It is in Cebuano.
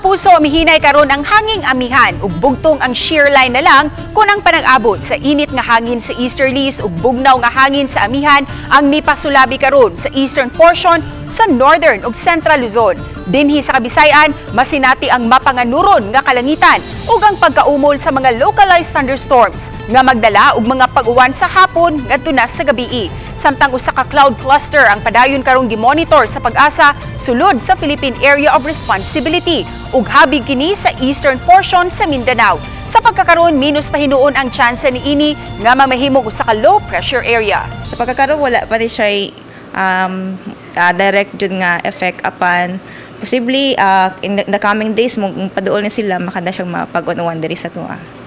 Kapuso, mihinay karon ang hanging amihan ug bugtong ang shear line na lang kung ang panag-abot sa init nga hangin sa easterlies ug bugnaw nga hangin sa amihan ang mipasulabi karon sa eastern portion sa northern ug central Luzon. Dinhi sa Kabisayan, masinati ang mapanganuron nga kalangitan ug ang pagkaumol sa mga localized thunderstorms nga magdala og mga pag-uwan sa hapon ngadto na sa gabii. Samtang usa ka cloud cluster ang padayon karong gimonitor sa Pag-asa sulod sa Philippine Area of Responsibility ug habig kini sa eastern portion sa Mindanao. Sa pagkakaroon, minus pahinuon ang tsansa niini nga mamahimong usa ka low pressure area. Sa pagkakaroon, wala pa ni siya direct jud nga effect, apan posibleng in the coming days mo paduol ni sila, makada siyang mapag-unuan diri sa atoa.